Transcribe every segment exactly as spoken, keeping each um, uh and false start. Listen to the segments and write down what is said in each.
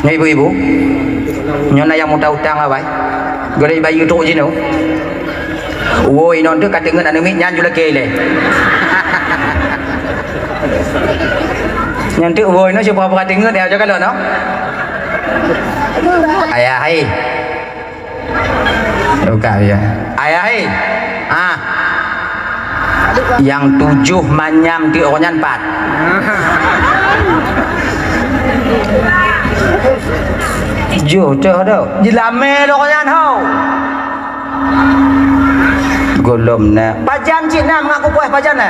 Nyoe ibu-ibu, nyoe na nyang muta utang awai. Golek bayeue trok jinoe. Woe, inoe teuk ka teungeut aneuk miet nyan ju lakée ilée. Nyan teuk woe, inoe siapa-apa ka teungeut ya, jaga lo no. Ayah hai. Buka ya. Ayah hai. Ah. Nyang tujoh manyam di awak nyan pat. Tujoh toh tu. Jeulamé lôn awak nyan ho. Gohlom na. Pajan cit na mengaku puas pajan na.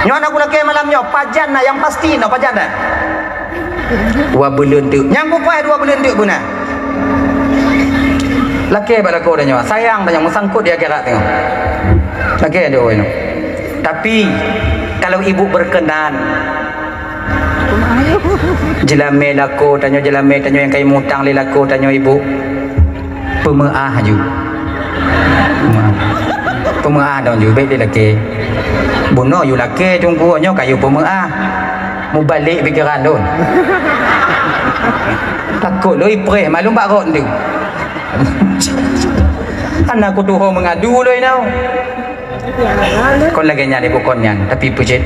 Nyoe na ku lakée malam nyoe pajan na nyang pasti na pajan na. Dua buleuen teuk. Nyang kupoh dua buleuen teuk beuna. Lakée bak lakoe tanyoe, sayang tanyoe meusangkot di akhirat tanyoe. Lakée dua buleuen. Tapi kalau ibu berkenan, jeulamé lakoe tanyoe, jeulamé tanyoe nyang ka imutang lé lakoe tanyoe ibu. Peumeu'ah ju. Peumeu'ah dong ju, bék dilakée. Bunoe yue lakée teungku nyoe ka yue peumeu'ah. Mubalek pikeran lôn. Takot lôn ipreh malu bak rot tu. Hana kutuho meungadu lôn inoe. Kon lagée nyan ibu kon nyan, tapi peue cit?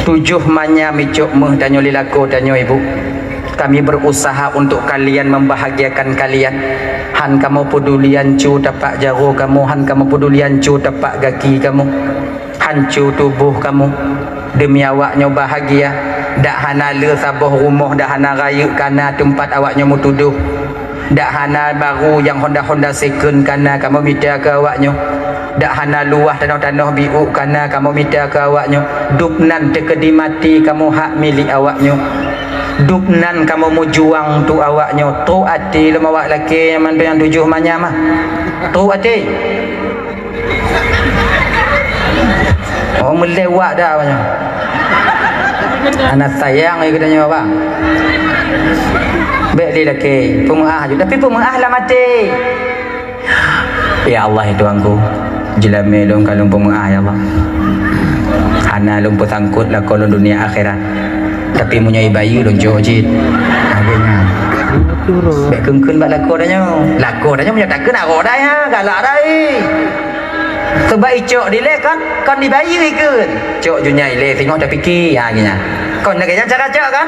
Tujoh manyam icok méuh tanyoe lé lakoe tanyoe ibu. Kami berusaha untuk kalian, membahagiakan kalian. Han kamoe pedulian cu tapak jaroe kamoe, han kamoe pedulian cu tapak gaki kamoe. Han cu tuboh kamoe. Demi awak nyoe bahagia, dak hana le saboh rumoh, dak hana rayeuk kana teumpat awak nyoe meutudôh. Dak hana baru nyang Honda-Honda second kana kamoe mita keu awak nyoe. Dak hana luwah tanoh-tanoh biôk kana kamoe mita keu awak nyoe. Dub nan teukeudi maté kamoe hak milék awak nyoe. Dub nan kamoe meujuang untuk awak nyoe. Trok até lom awak lakée nyang mandum nyang tujoh manyam ah. Trok até. Oh, meulewat dah awak nyoe. Hana sayang lé geutanyoe, bang. Bék lé lakée, peumeu'ah ju. Tapi peumeu'ah lam até. Ya Allah, ya Tuhanku, jeulamé lôn ka lôn peumeu'ah, ya Allah. Hana lôn peusangkot lakoe lôn dunia akhirat. Tapi meunyoe ibayeue lôn jok cit. Lagée nyan. Bék keun-keun bak lakoe tanyoe. Lakoe tanyoe meunyoe takheun arok dah ya, galak dah, eh. Sabab icok dilée kan, kon dibayeue ikheun. Cok ju nyan ilée singoh tapike, ha, geuh nyan. Kon lagée nyan cara cok kan?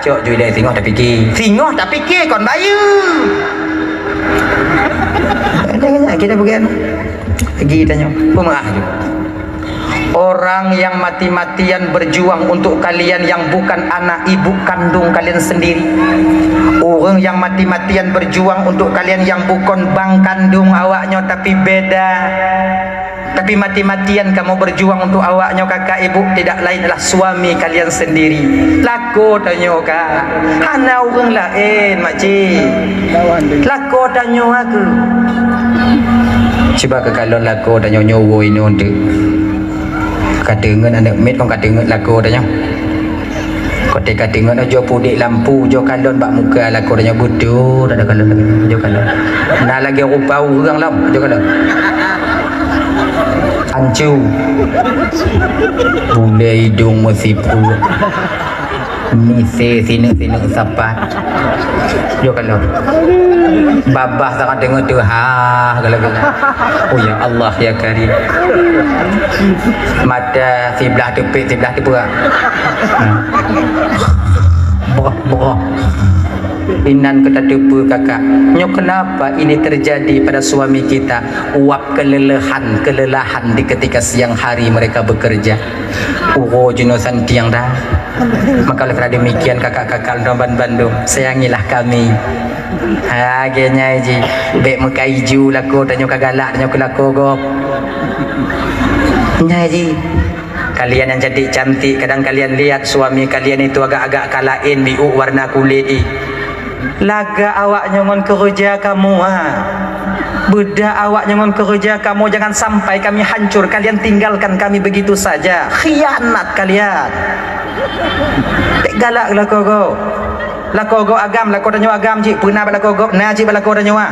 Cok ju ilée singoh tapike. Singoh tapike kon bayeue. Lagée nyan kita peugah. Lagi tanyoe, peumeu'ah ju. Orang yang mati-matian berjuang untuk kalian yang bukan anak ibu kandung kalian sendiri. Ureuëng yang mati-matian berjuang untuk kalian yang bukon bang kandung awak nyoe tapi beda. Tapi mati-matian kamoe berjuang untuk awak nyoe kakak ibu tidak lain adalah suami kalian sendiri. Lakoe tanyoe ka. Hana ureuëng laén makcik. Lakoe tanyoe aku. Cuba keu kalon lakoe tanyoe nyoe woe inoe teuk. Ka teungeut aneuk miet kon ka teungeut lakoe tanyoe. Kote ka teungeut nyoe jok pudek lampu jok kalon bak muka lakoe tanyoe beutôi ada kalon jok kalon. Na lagée rupa ureuëng lom jok kalon. Ancu. Bulée idong meusipu. Misé sineuk-sineuk sapat. Yo kalon. Babah sangat deungoe tu ha kalau kena. Oh ya Allah ya Karim. Mata siblah teupiek siblah teupeue. Boh boh. Inan kata teupeue kakak. Nyo kenapa ini terjadi pada suami kita? Uap kelelahan, kelelahan di ketika siang hari mereka bekerja. Uroe jinoe santiang dah. Maka oleh karena demikian kakak-kakak dan bandum, sayangilah kami. Ha, geunyai ji. Bek meukaiju lakoe tanyoe ka galak tanyoe keu lakoe gob. Nyai ji. Kalian yang cantik-cantik, kadang kalian lihat suami kalian itu agak-agak ka laén biuk warna kulit i. Lagak awak nyoe ngon keureuja kamoe, ha. Beudah awak nyoe ngon keureuja kamoe, jangan sampai kami hancur, kalian tinggalkan kami begitu saja. Khianat kalian. Bék galak lakoe gob. Lakoe gob agam, lakoe tanyoe agam cit. Peue na bak lakoe gob, na cit bak lakoe tanyoe, ha.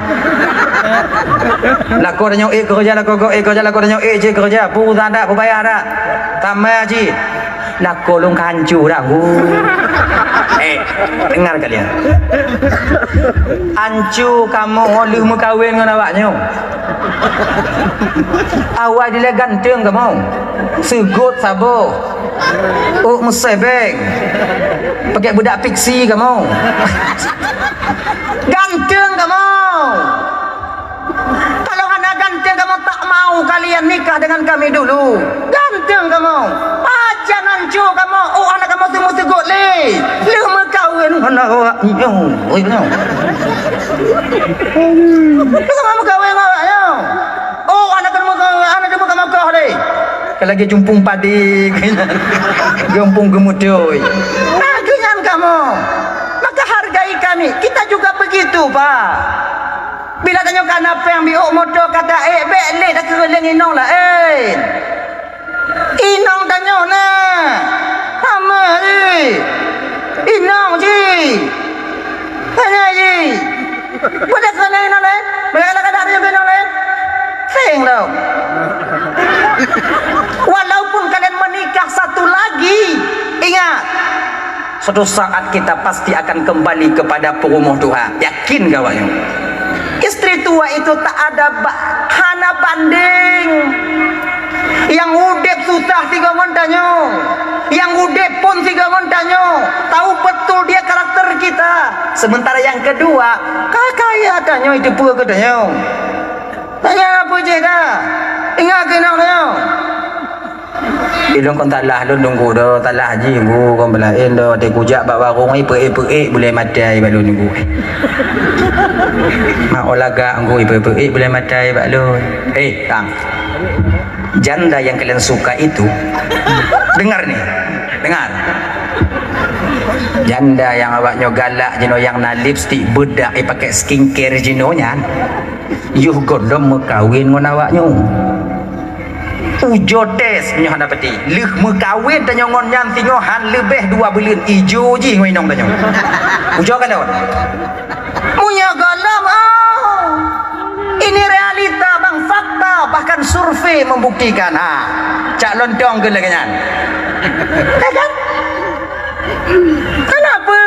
Lakoe tanyoe ék keureuja, lakoe gob ék keureuja, lakoe tanyoe ék cit keureuja. Peue urusan dak, peue payah dak. Tamah cit. Lakoe lôn ka hanco dak, Gu? Eh, dengar kalian. Hanco kamoe lheueh meukawen ngon awak nyoe. Awai dilée ganteng kamoe. Seugot saboh. Ôk meusebeng. Pakai beudak piksi kamoe. Ganteng kamoe. Kalau hana ganteng kamoe, tak mau kalian nikah dengan kami dulu. Ganteng kamoe. Pajan hanco kamoe. Oh, aneuk kamoe teumeuseugot lé. Lheueh meukawen ngon awak nyoe. Lheueh meukawen ngon awak nyoe. Oh, aneuk kamoe, aneuk kamoe ka makoh lé. Ka lagée jumpung padé. Jumpung geumutôi. Nah, keunan kamoe. Maka hargai kami. Kita juga begitu, Pak. Bila tanyoe ka na péng, biôk moto ka taék, bék lé takeureuleng inong laén. Inong tanyoe na. Hama jih. Inong jih. Tanya jih. Boleh keureuleng inong laén? Boleh keureuleng inong laén? Seng tau. Walaupun kalian menikah satu lagi, ingat, suatu saat kita pasti akan kembali kepada perumoh tuha. Yakin gawat nyoe. Istri tua itu tak ada ba-, hana banding. Nyang udeb susah sigoe ngon tanyoe. Nyang udeb phon sigoe ngon tanyoe. Tahu betul dia karakter kita. Sementara yang kedua, ka kaya tanyoe itu peue keu tanyoe. Tanyoe peue jih dah. Ingat keunoe tanyoe. Ilôn kon salah lôn Teungku do, salah jih Teungku kon beulaén do, watée kujak bak warong, eh, peuék-peuék bulée maté bak lôn Teungku. Mak olagak Teungku, eh, peuék-peuék bulée maté bak lôn. Eh, Kang. Janda yang kalian suka itu, dengar nih, dengar. Janda yang awak nyoe galak jinoe, yang na lipstik, beudak, eh, pakai skincare jinoe nyan. Yoh gohlom meukawen ngon awak nyoe. Ujoe tes meunyoe hana peuti. Lheueh meukawen tanyoe ngon nyan singoh han leubeh dua buleuen, ijo jih ngon inong tanyoe. Ujoe kalon. Meunyoe gohlom, oh. Ini realita, Bang, fakta, bahkan survei membuktikan. Ha. Cak lontong keu lagée nyan. Ya kan? Kenapa?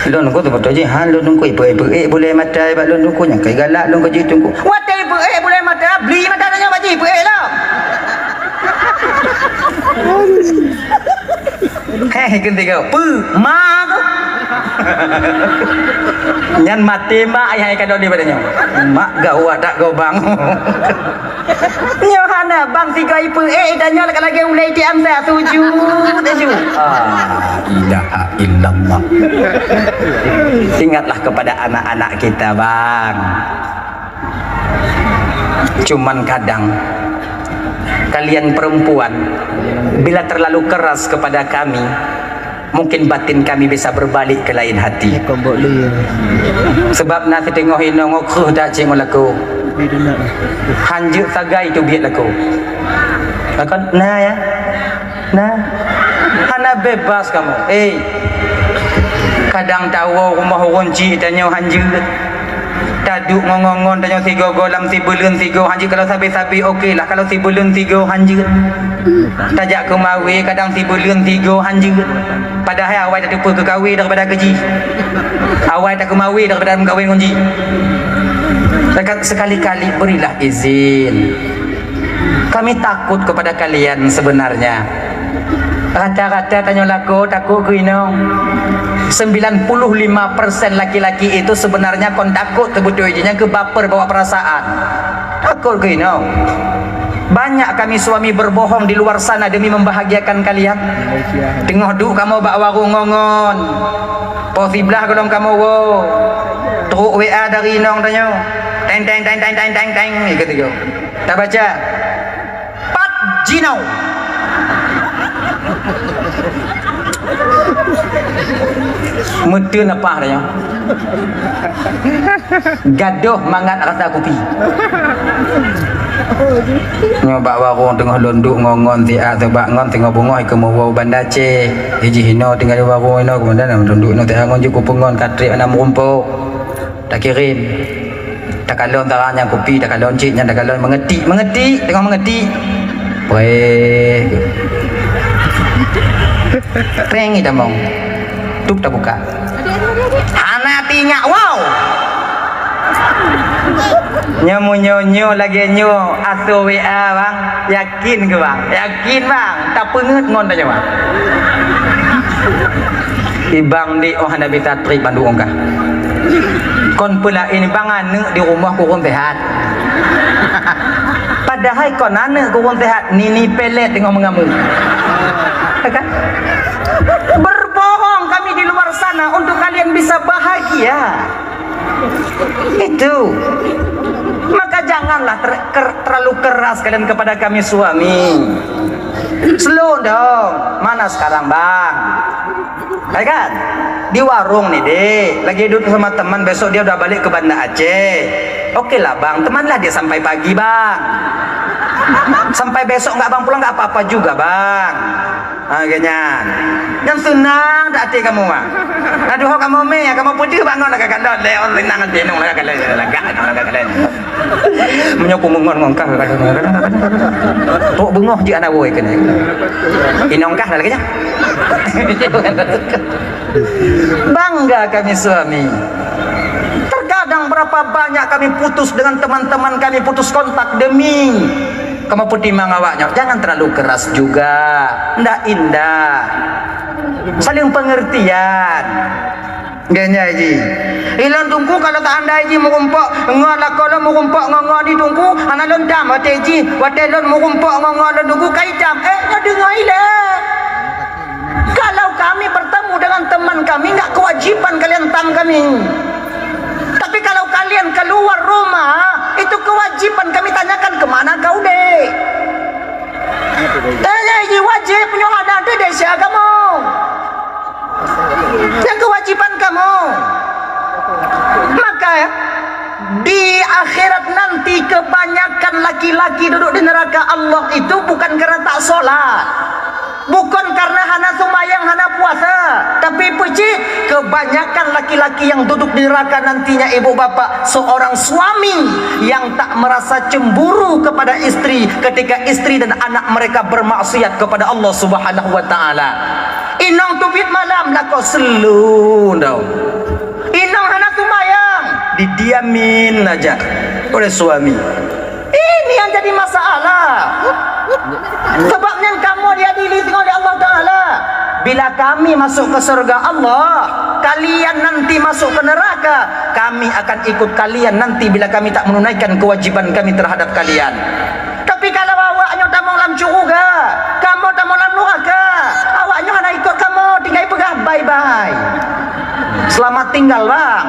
Lôn Teungku teupeutôi jih, han lôn Teungku, ipeuék-peuék bulée maté bak lôn Teungku, nyang kai galak lôn keu jih Teungku. Watée ipeuék bulée maté, bli maté tanyoe bak jih, ipeuék lom. Heh, keuntiko, peu, ma ko. Nyan maté mak ayah ka dodi bak tanyoe. Mak gawat dak gobang. Nyoe hana bang sigoe ipeuék, eh, tanyoe ka lagée ulée tiam sa sujud, sujud. Ah, ilaha illallah. Ingatlah kepada anak-anak kita, Bang. Cuman kadang kalian perempuan bila terlalu keras kepada kami, mungkin batin kami bisa berbalik ke lain hati. Sebab na siteungoh inong ngon kreueh that cit ngon lakoe. Han jeuet sagai teubiet lakoe. Lakoe na ya. Na. Hana bebas kamoe. Eh. Kadang tawoe rumoh ureueng chik tanyoe han jeuet. Taduek ngon-ngon tanyoe sigoe-goe lam sibuleuen sigoe han jeuet, kalau sabe-sabe oke lah, kalau sibuleuen sigoe han jeuet. Tajak keumawe kadang sibuleuen sigoe han jeuet. Padahai awai tateupeue keu kawe daripada keu jih. Awai takeumawe daripada meukawen ngon jih. Sekali-kali berilah izin. Kami takut kepada kalian sebenarnya. Rata-rata tanyoe lakoe takot keu inong. Sembilan puluh lima persen laki-laki itu sebenarnya kon takot teubeutôi jih, nyan keuh baper bawa perasaan. Takot keu inong. Banyak kami suami berbohong di luar sana demi membahagiakan kalian. Teungoh duek kamoe bak warong ngon-ngon. Poh siblaih gohlom kamoe woe. Trok W A dari inong tanyoe. Teng, teng, teng, teng, teng, teng, teng. Ikut, ikut. Tabaca. Pat jinoe. Meuteun apah tanyoe. Gadoh mangat rasa kupi. Nyoe bak warong teungoh lôn duek ngon-ngon siat, sabab ngon teungoh beungoh keu meuwoe Banda Aceh. Jih inoe tinggai di warong inoe, keumudian lôn duek inoe siat ngon jih kupeungon ka trép hana meurumpok. Takirém. Takalon tarang nyang kupi, takalon cit nyan, takalon meungeutik, meungeutik, teungoh meungeutik. Preh. Péng itamong. Tup tabuka. Hana tingat, wow. Nyoe meunyoe-nyoe lagée nyoe asoe W A, bang. Yakin keu, bang? Yakin, bang? Tapeungeut ngon tanyoe, bang. Ibang di oh hana bisa trip bandum ongkah. Kon peulaén bang aneuk di rumoh kureueng sehat. Padahai kon aneuk kureueng sehat, nini pelet teungoh meungamui. Kan? Berbohong kami di luar sana untuk kalian bisa bahagia. Itu. Maka janganlah ter- ker- terlalu keras kalian kepada kami suami. Slow dong. Mana sekarang, bang? Ya kan? Di warong ni, Dek. Lagi duduk sama teman, besok dia udah balik ke Banda Aceh. Oke lah, bang. Temanlah dia sampai pagi, bang. Sampai besok nggak abang pulang, nggak apa-apa juga, bang. Ha, geuh nyan. Nyang seunang dak até kamoe, ah. Nah, duho kamoe mé, kamoe peudeuh bangon lagak kalon, lé on seunang até nong lagak kalon, lagak nong lagak kalon. Meunyoe peue meungon ngon kah, trok beungoh jeuet hana woe keunoe. Inong kah lagak nyan. Bangga kami suami. Terkadang berapa banyak kami putus dengan teman-teman kami, putus kontak demi kamoe peutimang awak nyoe, jangan terlalu keras juga. Ndak indah. Saling pengertian. Geuh nyan ji. Ilôn Teungku kalau seandai ji meurumpok ngon lakoe lôn, meurumpok ngon, ngon di Teungku, hana lôn tam watée ji, watée lôn meurumpok ngon, ngon lôn Teungku ka itam. Eh, nyoe deungoe ilée. Kalau kami bertemu dengan teman kami, enggak kewajiban kalian tam kami. Tapi kalau kalian keluar rumah, itu kewajiban kami tanyakan ke mana kau, Dek. Tanya ini wajib, nyoe ada di desa kamu. Yang kewajiban kamu. Maka di akhirat nanti kebanyakan laki-laki duduk di neraka Allah itu bukan karena tak sholat. Bukan karena hana sumbayang, hana puasa, tapi peucit kebanyakan laki-laki yang duduk di neraka nantinya, ibu bapak, seorang suami yang tak merasa cemburu kepada istri ketika istri dan anak mereka bermaksiat kepada Allah Subhanahu wa Taala. Inong teubiet malam lakoe seuleu daun. Inong hana sumbayang, didiamin aja oleh suami. Ini yang jadi masalah. Sebab nyan kamoe diadili singoh lé Allah Taala. Bila kami masuk ke surga Allah, kalian nanti masuk ke neraka, kami akan ikut kalian nanti bila kami tak menunaikan kewajiban kami terhadap kalian. Tapi kalau awak nyoe tamong lam syeuruga, kamoe tamong lam nuraka, awak nyoe hana ikot kamoe, tinggai peugah bye-bye. Selamat tinggal, bang.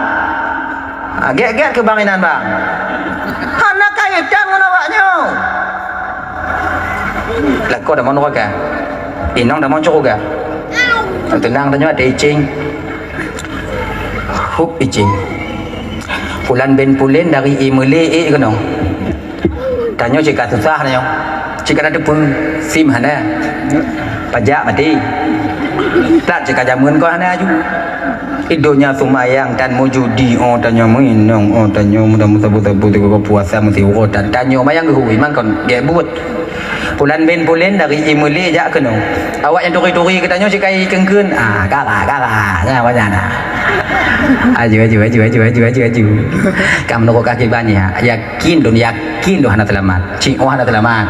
Ha, gét-gét keu bang inan, bang. Hana kaitan ngon awak nyoe. Lakoe tamong nuraka. Inong tamong syeuruga. Teunang tanyoe ada icing. Hup icing. Pulan bin pulen dari i meulé ék keunoe. Tanyoe cit ka susah tanyoe. Cit ka na teupeu, sim hana. Pajak maté. That cit ka jameun kon hana aju. I donya seumayang dan meujudi, oh tanyoe meuinong, oh tanyoe mudah meusabu-sabu teuka puasa meusiuroe, dan tanyoe mayang geuhui, mang kon gét buet. Pulan bin pulen dari i meulé jak keunoe. Awak nyang turi-turi geutanyoe sikai keungkeuen. Ah, kara, kara. Nyan, nyan, nyan. Aju, aju, aju, aju, aju, aju, aju. Ka meunurot kaki banyak. Yakin lôn, yakin lôn hana seulamat. Cit oh hana seulamat.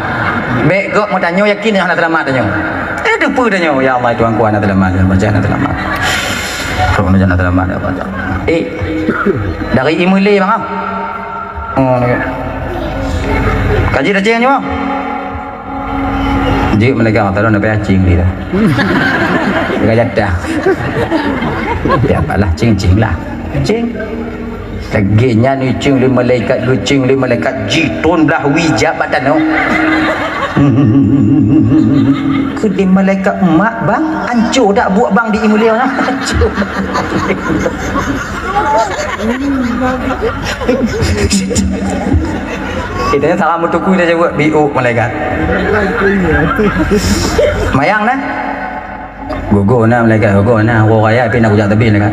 Bék gob meutanyoe yakin lôn hana seulamat tanyoe. Eh, teupeue tanyoe. Ya Allah, Tuhanku hana seulamat. Baca hana seulamat. Kok hana seulamat, ya Allah. Eh, dari i meulé, bang, ah. Oh, ni. Kaji dah ceng nyoe. Jeuet malaikat mata lôn, tapi ceng dia. Gajah dah. Ya, apalah, ceng, ceng lah. Ceng. Lagée nyan ceng lé malaikat, geuceng lé malaikat, jitron blah wijab bak tanoh. Keu lé malaikat mak, bang, ancô dak buet bang di i meulé nyoe. Ancô. Kita ni salah meutukui dah jaweueb, biôk malaikat. Mayang nah. Gogo na malaikat, gogo na. Uroe raya pih na kujak teubiet malaikat.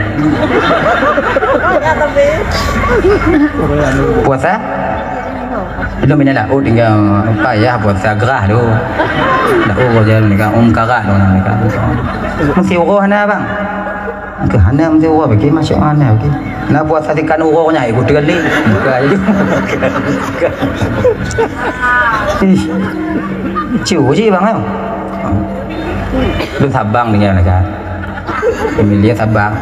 Puasa? Belum ini lah, oh tinggal payah buat sagrah tu. Dah oh je mereka um karat tu mereka. Mesti uroh hana bang. Ke hana mesti uroh bagi masuk mana bagi. Nak buat satikan urohnya ikut kali. Buka aja. Ih. Ciu je bang ya. Lu sabang dengan mereka. Pemilih sabang.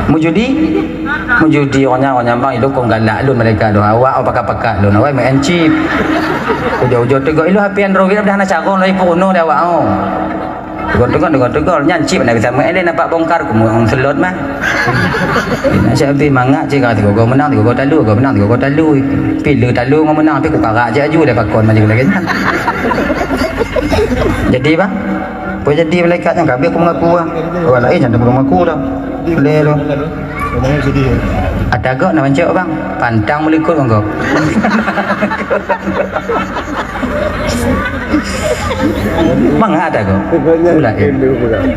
Meujudi, meujudi awak nyan, awak nyan bang, ilôn kon galak lôn malaikat tu. Awak, awak pakat-pakat lôn, awak main chip. Ujoe-ujoe teugok, ilôn H P Android dah na carông lagi peurunoe di awak, oh. Teugok-teugok, teugok-teugok, nyan chip na bisa main lé nampak bongkar, ku meuong selot mah. Nak siap habéh mangat cit ka tiga gol menang, tiga gol talu, gol menang, tiga gol talu. Pile talu ngon menang, tapi ku karak cit aju dah pakon maju lagi nyan. Jadi bang, Peue jadi malaikat nyan ka habéh ku mengaku ah. Orang laén nyan dah mengaku dah. Lé tu. Ata gok na mancok bang. Pantang meulikot ngon gok. Mangat ata gok. Ulah, eh.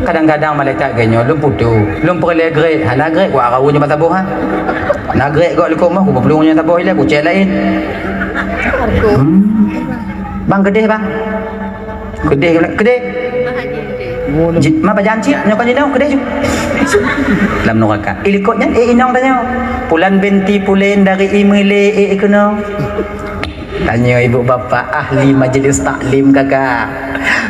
Kadang-kadang malaikat geuh nyoe lôn putôh. Lôn peureulée grek. Hana grek ku arau nyoe mata boh ha. Na grek gok likot mah ku peuplueng nyoe mata boh ilée ku cek laén. Hmm. Bang keudeh bang. Keudeh, keudeh. Ji-, ma pajan cit, nyoe ka jinoe, keudeh ju. Lam nuraka. Ilikot nyan, eh, inong tanyoe. Pulan binti pulen dari Imele, eh, keunoe. Tanyoe ibu bapa ahli majlis taklim kakak.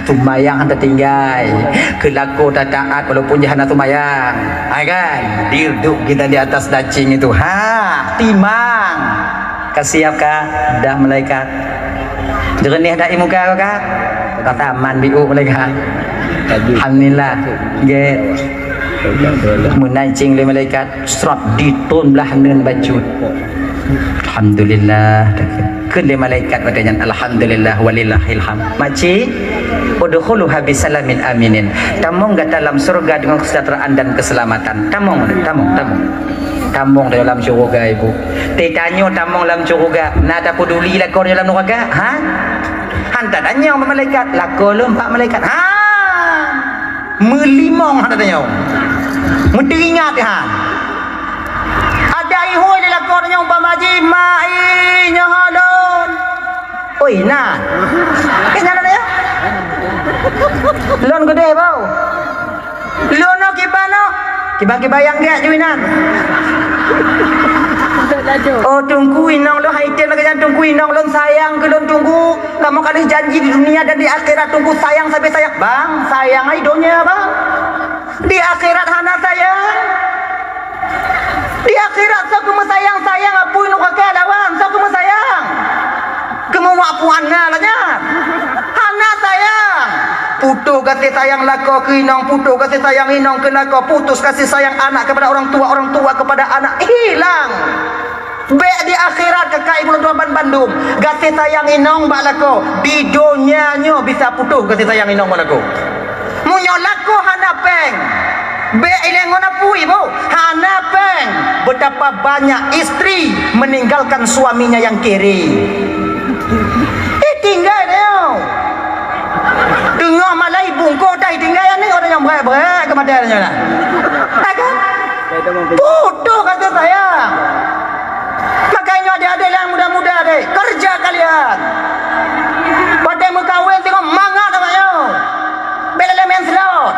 Seumayang hana tatinggai. Keulaku tataat walaupun jih hana seumayang. Hai kan? Dirduk kita di atas dacing itu. Ha, timang. Ka siap ka? Dah malaikat. Jeureuneh dak ié muka kah? Rasa aman biôh malaikat. Alhamdulillah. Gét. Meunan cing lé malaikat, srot ditôn blah neun bacut. Alhamdulillah. Kheun lé malaikat watée nyan, "Alhamdulillah walillahil hamd." Makcik, udkhuluha bisalamin aminin. Tamong gata lam syurga dengan kesejahteraan dan keselamatan. Tamong, tamong, tamong. Tamong dalam syurga, Ibu. Teutanyoe tamong lam syurga, na tapeduli lakoe nyoe lam nuraka? Ha? Han tatanyong bak malaikat, lakoe lôn pat malaikat. Ha! Meulimong han tatanyong. Meuteuingat han. Ada ihôi lé lakoe nyoe umpama jih, "Mak, i, nyoe lôn." Oi, na. Eh, na, na, na, ya? Lôn keudeh, bau. Lôn nyoe kiban nyoe. Kiban-kiban nyang gét ju inan. Oh, Teungku, inong lôn hai tem lagée nyan, Teungku, inong lôn sayang keu lôn, Teungku. Kamoe ka lheueh janji di dunia dan di akhirat, Teungku, sayang sabe sayang. Bang, sayang hai donya, bang. Di akhirat hana sayang. Di akhirat soe keumeusayang-sayang apui nuraka lawan soe keumeusayang. Keumuak puan na lagée nyan. Hana sayang. Putus kasih sayang lakoe keu inong, putus kasih sayang inong keu lakoe, putus kasih sayang anak kepada orang tua, orang tua kepada anak, hilang. Bék di akhirat kakak ibu lôn tuan ban bandum. Gaséh sayang inong bak lakoe, di donya nyoe bisa putôh gaséh sayang inong bak lakoe. Meunyoe lakoe hana péng, bék ilée ngon apui, Bu. Hana péng. Betapa banyak istri meninggalkan suaminya yang kere. Ditinggai nyoe. Teungoh malai bungkôh dah ditinggai aneuk, ureueng nyang brek-brek keu maté nyoe nah. Hai kan? Putôh gaséh sayang. Makanya adik-adik yang muda-muda deh, kerja kalian. Pada meukawen tengok mangat awak nyoe. Bela main slot.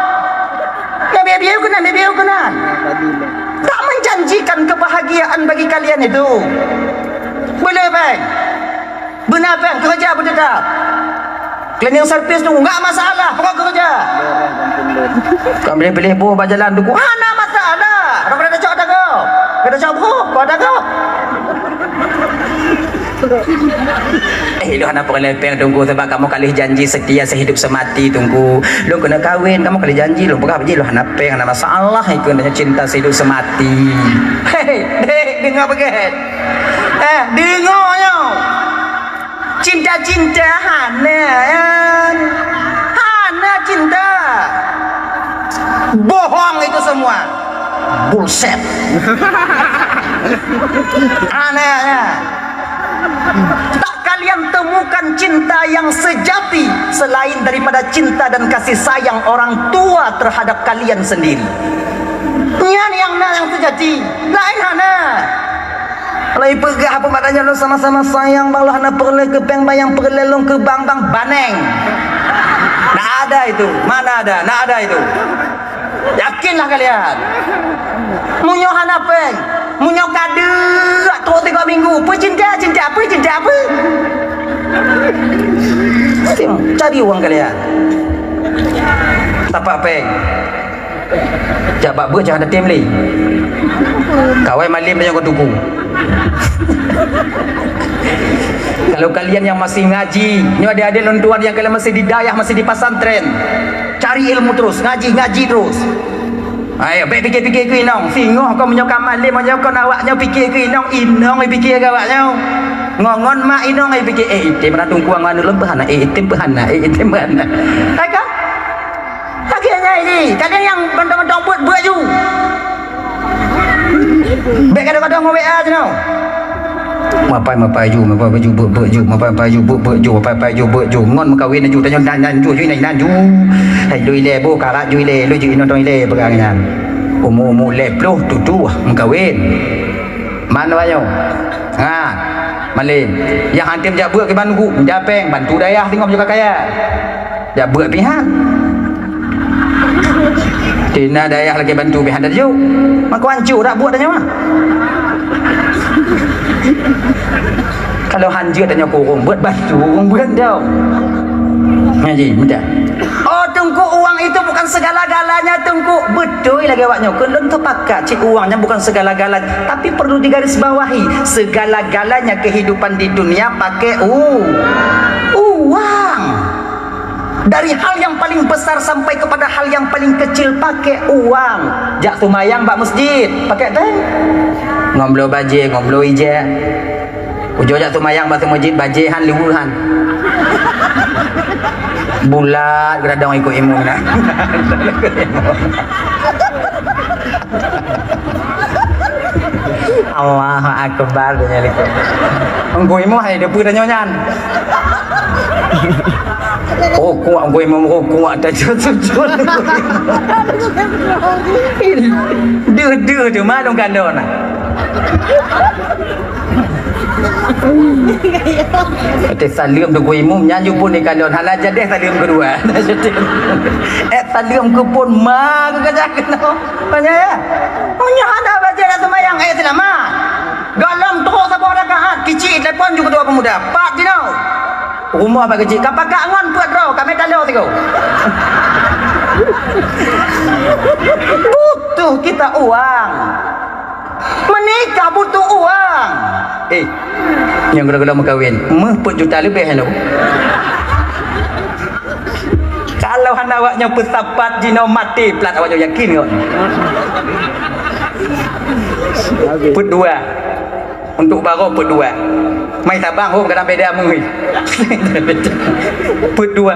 Nah, bieu-bieu keunan, bieu-bieu keunan. Tak menjanjikan kebahagiaan bagi kalian itu. Boleh, bang. Beuna péng, keureuja beuteutap. Cleaning service tu enggak masalah, pokok keureuja. Kon piléh-piléh boh bak jalan tu, hana masalah. Daripada tacok dago. Kata cok boh, kau dago. Eh, lu hana peureulée péng, Teungku, sebab kamoe ka lheueh janji setia sehidup semati, Teungku. Lu keuneuk kawen, kamoe ka lheueh janji, lu peugah biji, lu hana péng, hana masalah, ikut dengan cinta sehidup semati. Hei, dek, deungoe beugét. Eh, deungoe nyoe. Cinta-cinta hana, kan? Hana cinta. Bohong itu semua. Bullshit. Hana, ya. Tak kalian temukan cinta yang sejati selain daripada cinta dan kasih sayang orang tua terhadap kalian sendiri. Nyan nyang na nyang seujati, laén hana. Mulai peugah apa maknanya lôn sama-sama sayang bang, lôn hana peureulée keu péng bang, nyang peureulée lôn keu bang, bang baneng. Nak ada itu, mana ada, nak ada itu. Yakinlah kalian. Meunyoe hana péng, meunyoe ka deuk trok tiga minggu, peue cinta, cinta apa, cinta apa? Cari uang kalian. Tapak péng. Jak bak beuet jangan tetem lé. Kawai malem nyoe keu tuku. Kalau kalian yang masih ngaji, nyoe adik-adik lôn tuan yang kalian masih di dayah, masih di pesantren, cari ilmu terus, ngaji, ngaji terus. Ayo, bèk pikir-pikir keu inong. Singoh kau meunyoe ka malem, meunyoe kon awak nyoe pikir keu inong, inong pikir keu awak nyoe. Ngon-ngon mak inong ai pikir, eh, item na tungkuang anu lom peuhana, eh, item peuhana, eh, item peuhana. Hai ka? Akhirnya ini, kadang yang mantong-mantong buet, buet ju. Bèk kadang-kadang ngon W A je noh. Mapai, mapai ju, mapai ju, buet, buet ju, mapai, mapai ju, buet, buet ju, mapai, mapai ju, buet ju. Ngon meukawen ju, tanyoe nan, nan ju, ju, nan, nan ju. Hai, lu ilèe boh, karat ju ilèe, lu ju inoe tong ilèe, peugah nyan. Umu-umu lhèe ploh tutoh meukawen. Man awak nyoe? Ha, malem. Nyang han tem jak beuet kiban guk, japeng, bantu dayah singoh meunyoe ka kaya. Jak beuet pih han. Tina dayah lagèe bantu pih han tajok. Mako hanco dak buet tanyoe mah. Kalau han jeuet tanyoe kurong beuet bantu, kurong beuet dong. Ngaji, mudah. Oh, Teungku, uang itu bukan segala-galanya, Teungku. Beutôi lagèe awak nyoe. Keu lôn teupakat cit uang nyan bukan segala-galanya, tapi perlu digarisbawahi, segala-galanya kehidupan di dunia pakai u-, uang. Dari hal yang paling besar sampai kepada hal yang paling kecil pakai uang. Jak seumayang bak masjid, pakai péng. Ngon bloe bajèe, ngon bloe ijèe. Ujoe jak seumayang bak seumeujid, bajèe han, liweue han. Bulat geuradong ikôt imum na. Allahu Akbar, dia likôt. Engkau imum hai depan tanyoe nyan. Rukuk, engkau imum rukuk, tajud sujud. Deuh-deuh tu, ma lôn kalon na. Watèe saleuem teungku imum, nyan ju phôn ikalon, hana jadeh saleuem keudua. Eh, saleuem keu phôn ma geukajak keunoe. Tanya ya. Meunyoe hana bajèe lam seumayang, eh, seulamat. Gohlom trok saboh rakaat, kicik telepon ju keudua peumuda. Pat jinoe. Rumoh bak kicik, ka pakat ngon peuet droe, ka meutalô sigoe. Butuh kita uang. Menikah butuh uang. Eh, nyang gula-gula meukawen, meuh peuet juta leubeh nyoe. Kalau hana awak nyoe peusapat jinoe maté plat awak nyoe yakin kok. Peuet dua. Untuk baroe peuet dua. Mai Sabang hom kadang beda meuh. Peuet dua.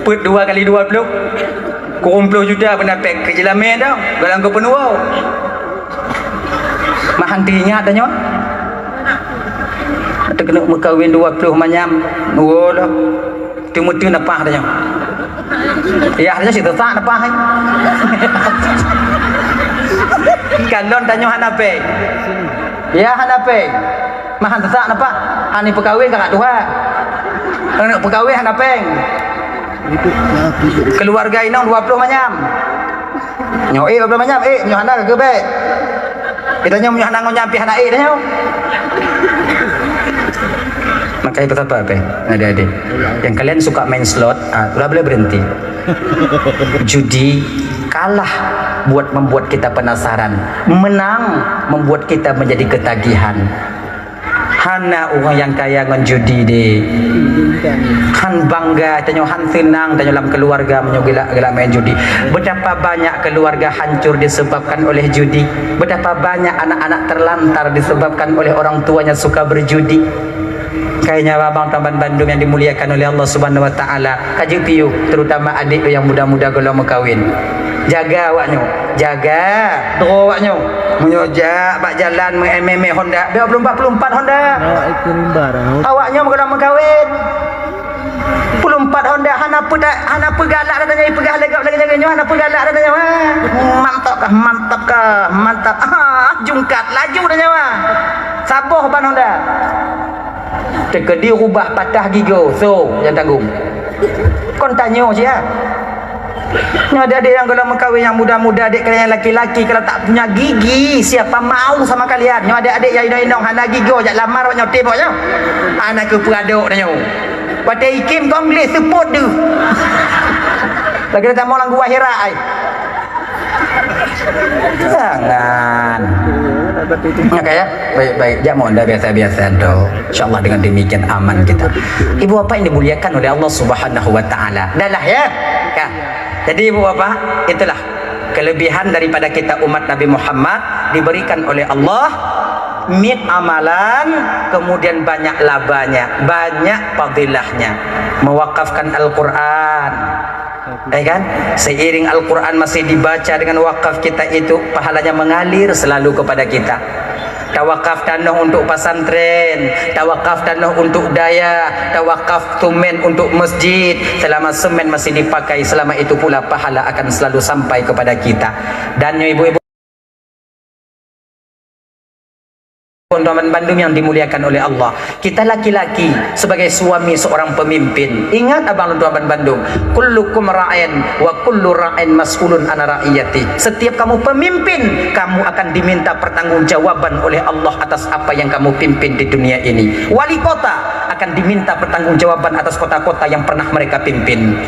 Peuet dua kali dua ploh. Kureueng ploh juta beuna pék keu jeulamé dah. Dalam keu peunuwoe. Mah han teuingat tanyoe. Teukeunok meukawen dua ploh manyam, dua loh. Teumeuteun napah tanyoe. Yah tanyoe sit teutak napah hai. Kalon tanyoe hana péng. Yah hana péng. Mah han teutak napah. Ani peukawen ka tuha. Aneuk peukawen hana péng. Keuluwarga inong dua ploh manyam. Nyoe ék dua ploh manyam, ék, nyoe hana ka geubék. Kita nyoe meunyoe hana ngon nyan pih hana ék dah nyoe. Makanya pesan apa, apa? Adik-adik. Yang kalian suka main slot, ah, udah boleh berhenti. Judi kalah buat membuat kita penasaran, menang membuat kita menjadi ketagihan. Hana ureuëng nyang kaya ngon judi deh. Han bangga tanyoe, han seunang tanyoe lam keuluwarga meunyoe geulak, geulak main judi. Betapa banyak keluarga hancur disebabkan oleh judi. Betapa banyak anak-anak terlantar disebabkan oleh orang tuanya suka berjudi. Kayanya abang taban bandum yang dimuliakan oleh Allah Subhanahu Wa Taala, ka jeuet piôh, terutama adik nyang muda-muda gohlom meukawen. Jaga awaknyoe, jaga droe awaknyoe. Meunyoe jak bak jalan meuémé-émé Honda, bèk peuet puluh empat, peuet puluh empat Honda. Awaknyoe meugohlom meukawen. Peuet puluh empat Honda hana peuda-, hana peugalak dah tanyoe, peugah lagak lagak nyoe hana peugalak dah tanyoe. Mantap kah, mantap kah, mantap. Ah, jungkat laju dah nyoe. Saboh ban Honda. Teukeudi rubah patah gigoe, so nyang tanggong. Kon tanyoe sia. Nyoe adik-adik nyang golom meukawen nyang muda-muda, adik kalian nyang laki-laki, kalau tak punya gigi, siapa mau sama kalian? Nyoe adik-adik nyang inong-inong hana gigoe, jak lamar awak nyoe, teuh awak nyoe. Hana keupeue adok tanyoe. Watèe ikim kong gleh seupôt deuh. Lagi dah tamong lam gua Hira ai. Jangan. Maka ya, baik-baik. Jak mon dah biasa-biasa tu. InsyaAllah dengan demikian aman kita. Ibu bapak yang dimuliakan oleh Allah Subhanahu wa Ta'ala. Dah lah ya. Ya. Jadi ibu bapak, itulah kelebihan daripada kita umat Nabi Muhammad diberikan oleh Allah, miet amalan, kemudian banyak labanya, banyak fadilahnya, mewakafkan Al-Quran, ya kan? Seiring Al-Quran masih dibaca dengan wakaf kita itu, pahalanya mengalir selalu kepada kita. Tawakaf tanoh untuk pesantren, tawakaf tanoh untuk dayah, tawakaf semen untuk masjid. Selama semen masih dipakai, selama itu pula pahala akan selalu sampai kepada kita. Dan nyoe ibu-ibu, teman-teman bandum yang dimuliakan oleh Allah, kita laki-laki sebagai suami seorang pemimpin, ingat abang lôn tuan bandum, kullukum ra'in wa kullu ra'in mas'ulun an ra'iyati. Setiap kamu pemimpin, kamu akan diminta pertanggungjawaban oleh Allah atas apa yang kamu pimpin di dunia ini. Wali kota akan diminta pertanggungjawaban atas kota-kota yang pernah mereka pimpin.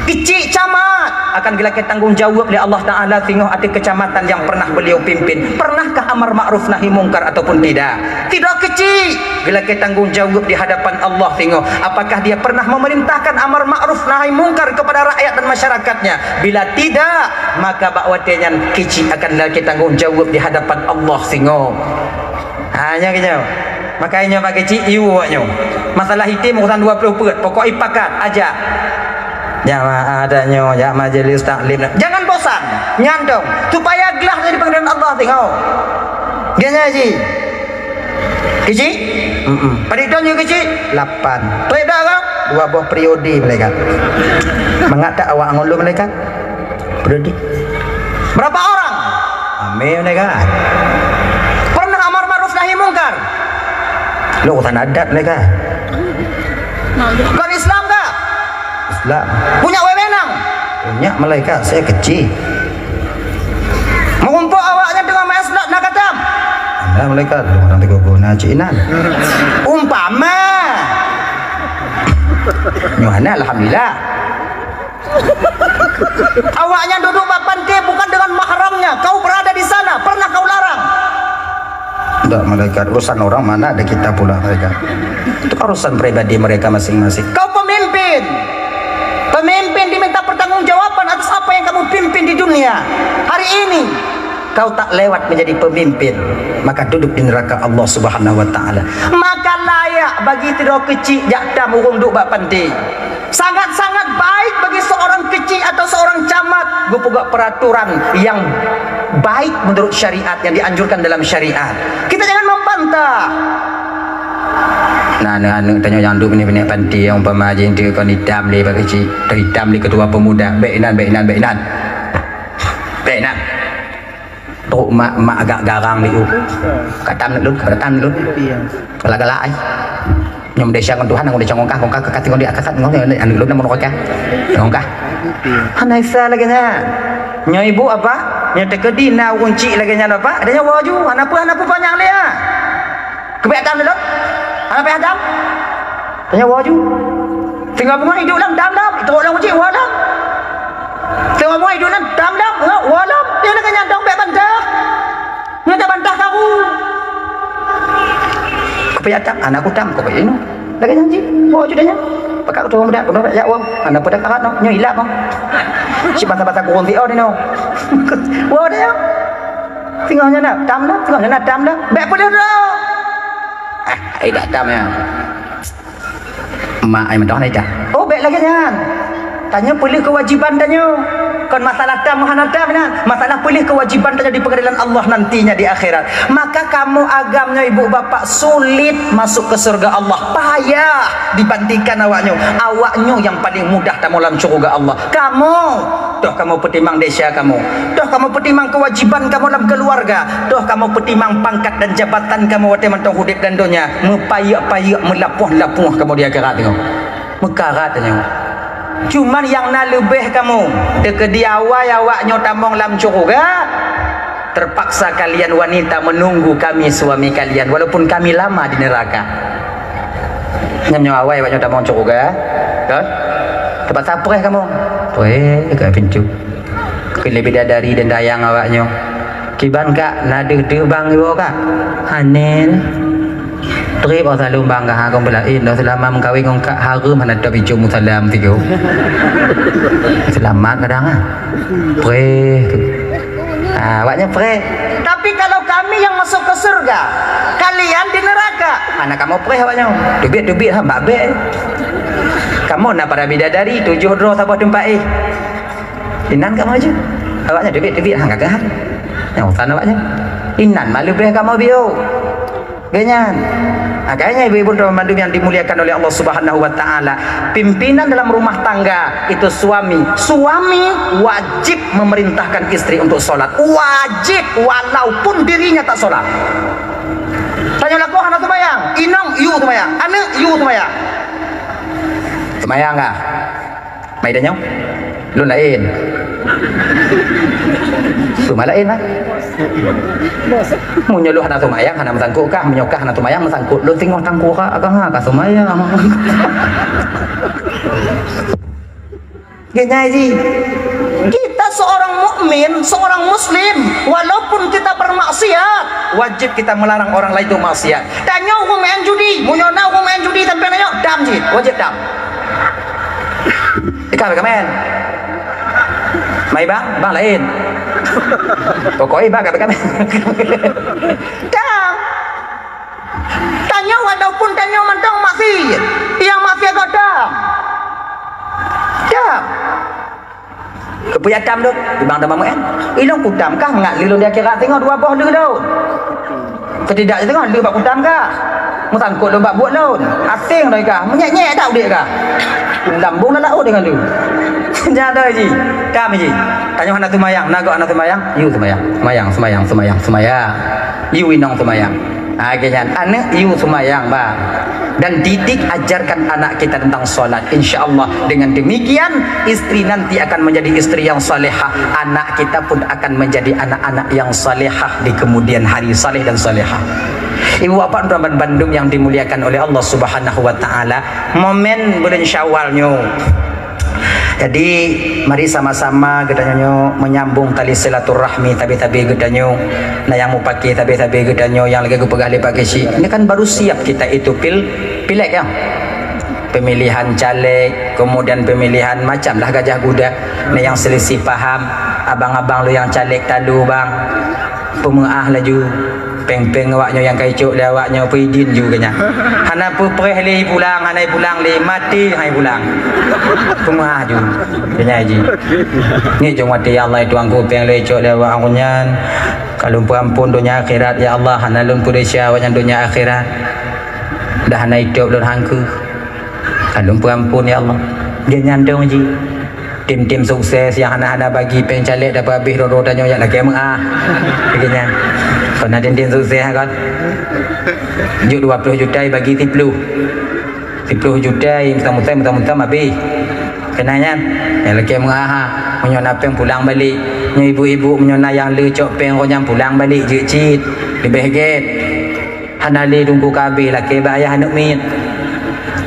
Keuchik camat akan geulakée tanggong jaweueb lé Allah Taala singoh ateueh keucamatan nyang pernah beliau pimpin. Pernahkah amar ma'ruf nahi mungkar ataupun tidak? Sidroe keuchik geulakée tanggong jaweueb di hadapan Allah singoh. Apakah dia pernah memerintahkan amar ma'ruf nahi mungkar kepada rakyat dan masyarakatnya? Bila tidak, maka bak watée nyan keuchik akan geulakée tanggong jaweueb di hadapan Allah singoh. Ha, nyan keuh nyoe. Maka nyoe bak keuchik, iwoe nyoe. Masalah item urusan dua ploh peuet, pokok ipakat, ajak. Jamaah tanyoe, jak majlis taklim. Jangan bosan, nyantong. Supaya glah dari pengadilan Allah tengok. Dia nyan ji. Keuchik? Mm-mm. Padit tahun nyoe keuchik? Lapan. Trép dah kan? Dua boh periode malaikat. Mangat tak awak ngon lôn malaikat? Periode. Berapa orang? Ramé malaikat. Pernah amar ma'ruf nahi mungkar? Lôn urusan adat malaikat. Kon Islam kah? Islam. Punya wewenang? Punya malaikat, saya kecil. Meurumpok awaknyan teungoh main slot na katam? Ada malaikat, orang teguh guna cik inan. Umpama. Nyoe hana, alhamdulillah. Awaknyan duduk bak pantai bukan dengan mahramnya. Kau berada di sana, pernah kau larang? Ndak, malaikat. Urusan orang mana ada kita pula, malaikat. Itu kan urusan pribadi mereka masing-masing. Kau pemimpin. Pemimpin diminta pertanggungjawaban atas apa yang kamu pimpin di dunia. Hari ini, kau tak lewat menjadi pemimpin, maka duduk di neraka Allah Subhanahu wa Taala. Maka layak bagi sidroe keuchik jak tam ureueng duek bak pantai. Sangat-sangat baik bagi seorang keuchik atau seorang camat geupeugah peraturan yang baik menurut syariat, yang dianjurkan dalam syariat. Kita jangan membantah. Nah, aneuk-aneuk tanyoe nyang duek binéh-binéh panti, umpama jih tu kon itam lé bak keuchik, atau itam lé ketua pemuda, bèk inan, bèk inan, bèk inan. Bèk inan. Trok mak, mak agak garang lé u. Katam lôn, katam lôn. Galak-galak ai. Nyoe meudesya ngon Tuhan, ngon desya ngon kah, ngon kah, kah, ngon dia, kah, kah, ngon dia, aneuk lôn, ngon kah. Ngon kah. Hana isa lagèe nyan. Nyoe ibu apa? Nyoe teukeudi na ureueng chik lagèe nyan apa? Ada nyoe waju, hana peue, hana peue panyang lé ah. Keubiet tam lôn? Hana payah tam? Tanya waju. Singoh beungoh idup lam tam lam, itu ureueng chik wah lam. Singoh beungoh idup lam tam lam, wah lam. Dia lagèe nyan dong bèk bantah. Nyoe tabantah karu. Keupeue tam, aneuk ku tam, keupeue inoe. Lagèe nyan cit, bawa cucu nyan. Pakak keudroe muda, keudroe jak wong. Aneuk peue dah karat noh, nyoe ilap noh. Cit basa-basa kurong siôn inoe. Wong dah nyoe. Singoh nyan na, tam dah, singoh nyan na, tam dah. Bèk peuleueh droe. Ah, ai dak tam nyan. Mak ai meudoh nai dah. Oh, bèk lagèe nyan. Tanyoe peuleueh keuwajiban tanyoe. Kon masalah tam hana tam nyan, masalah Oleh kewajiban tanyoe di pengadilan Allah nantinya di akhirat. Maka kamoe agam nyoe ibu bapak sulit masuk ke surga Allah. Payah dibandingkan awak nyoe. Awak nyoe yang paling mudah tamong lam syurga Allah. Kamoe, toh kamoe peutimang desya kamoe. Toh kamoe peutimang kewajiban kamoe lam keluarga. Toh kamoe peutimang pangkat dan jabatan kamoe watée mantong udeb dan donya. Meupayek-payek, meulapoh-lapoh kamoe di akhirat nyoe. Meukarat tanyoe. Cuman nyang na leubeh kamoe, teukeudi awai awak nyoe tamong lam syurga, terpaksa kalian wanita menunggu kami suami kalian, walaupun kami lama di neraka. Nyan nyoe awai awak nyoe tamong syurga, kan? Terpaksa preh kamoe. Preh ka pintoe. Keu lé bidadari dan dayang awak nyoe. Kiban kak, na deuh-deuh bang iwoe kak? Hana. Trép oh saleuem bang kak, ha, kong beulaén, dah seulama meukawen ngon kak, hareuem hana teubicu musalam tigo. Seulamat kadang ah. Preh tu. Ah, awaknya preh. Tapi kalau kami yang masuk ke surga, kalian di neraka. Hana kamoe preh awaknya. Teubiet-teubiet ha, bak bek. Kamoe na para bidadari, tujoh droe saboh teumpat eh. Inan kamoe jeuet. Awaknya teubiet-teubiet hang gagah. Nyang usan awaknya. Inan mah leubeh kamoe biôh. Geuhnyan. Makanya ibu-ibu dan bandum yang dimuliakan oleh Allah Subhanahu wa taala, pimpinan dalam rumah tangga itu suami. Suami wajib memerintahkan istri untuk sholat. Wajib walaupun dirinya tak sholat. Tanyoe lakoe hana seumayang, inong yue seumayang, aneuk yue seumayang. Seumayang kah? Mai tanyoe. Lôn laén. Su ma laén lah. Meunyoe lôn hana seumayang, hana meusangkot kah? Meunyoe kah hana seumayang, meusangkot lôn singoh tangkurak kah, ha, ka seumayang. Geuhnyan jih. Kita seorang mukmin, seorang muslim, walaupun kita bermaksiat, wajib kita melarang orang lain untuk maksiat. Tanyoe ureueng main judi, meunyoe na ureueng main judi sampai nyoe, dam jih, wajib dam. Ikah bèk main. Mai bang, bang laén. Pokoknya bang ka bèk main. Dam. Tanyoe walaupun tanyoe mantong maksiat, nyang maksiat kok dam. Dam. Keupeue jak tam lôn? Ibang dam amuet. Ilôn kutam kah mangat lé lôn di akhirat singoh dua boh leuh lôn. Ketidak singoh leuh bak kutam kah. Meusangkot lôn bak buet lôn. Aséng lôn kah. Menyek-nyek dak udép kah. Lambung lam laôt deungon lôn. Nyan dah jih. Tam jih. Tanyoe hana seumayang, na gob hana seumayang. Yue seumayang. Seumayang, seumayang, seumayang, seumayang. Yue inong seumayang. Ha, geuhnyan, aneuk yue seumayang, bah. Dan didik, ajarkan anak kita tentang salat. Insya Allah, dengan demikian, istri nanti akan menjadi istri yang salehah. Anak kita pun akan menjadi anak-anak yang salehah di kemudian hari, saleh dan salehah. Ibu bapak dan bandum yang dimuliakan oleh Allah Subhanahu wa taala, momen bulan Syawal nyoe, jadi, mari sama-sama geutanyoe nyoe menyambung tali silaturahmi tabe-tabe geutanyoe. Na nyang mupakè tabe-tabe geutanyoe nyang lagèe geupeugah lé Pak Keuchik. Ini kan baru siap kita itu pil-, pileg, ya. Pemilihan caleg, kemudian pemilihan macam lah gajah guda. Na nyang selisih paham, abang-abang lôn nyang caleg talu, bang. Peumeu'ah laju. Péng-péng awaknyoe nyang ka icok lé awaknyoe peuidin ju keu nyan. Hana peupreh lé ipulang, hana ipulang lé, maté hai pulang. Peumeu'ah ju. Keu nyan ji. Ngieng jong watèe, "Ya Allah, Tuhanku, péng lôn icok lé awaknyoe nyan. Ka lôn peuampôn donya akhirat, ya Allah, hana lôn peudesya awaknyan donya akhirat. Dah hana itôb lôn hangkeuh. Ka lôn peuampôn, ya Allah." Geuhnyan dong ji. Tim-tim sukses nyang hana-hana bagi péng caleg dapeuhabéh droe-droe tanyoe nyang lakèe meu'ah. Lagèe nyan. Kon na tim-tim sukses kan? Jok dua ploh juta bagi siploh. Siploh juta meutam-mutam, meutam-mutam habéh. Keunan nyan. Nyang lakèe meu'ah ha. Meunyoe na péng pulang balek. Nyoe ibu-ibu meunyoe na nyang le cok péng roh nyan pulang balek jeuet cit. Leubeh gèt. Hana lé teungku ka habéh lakèe bak ayah aneuk miet.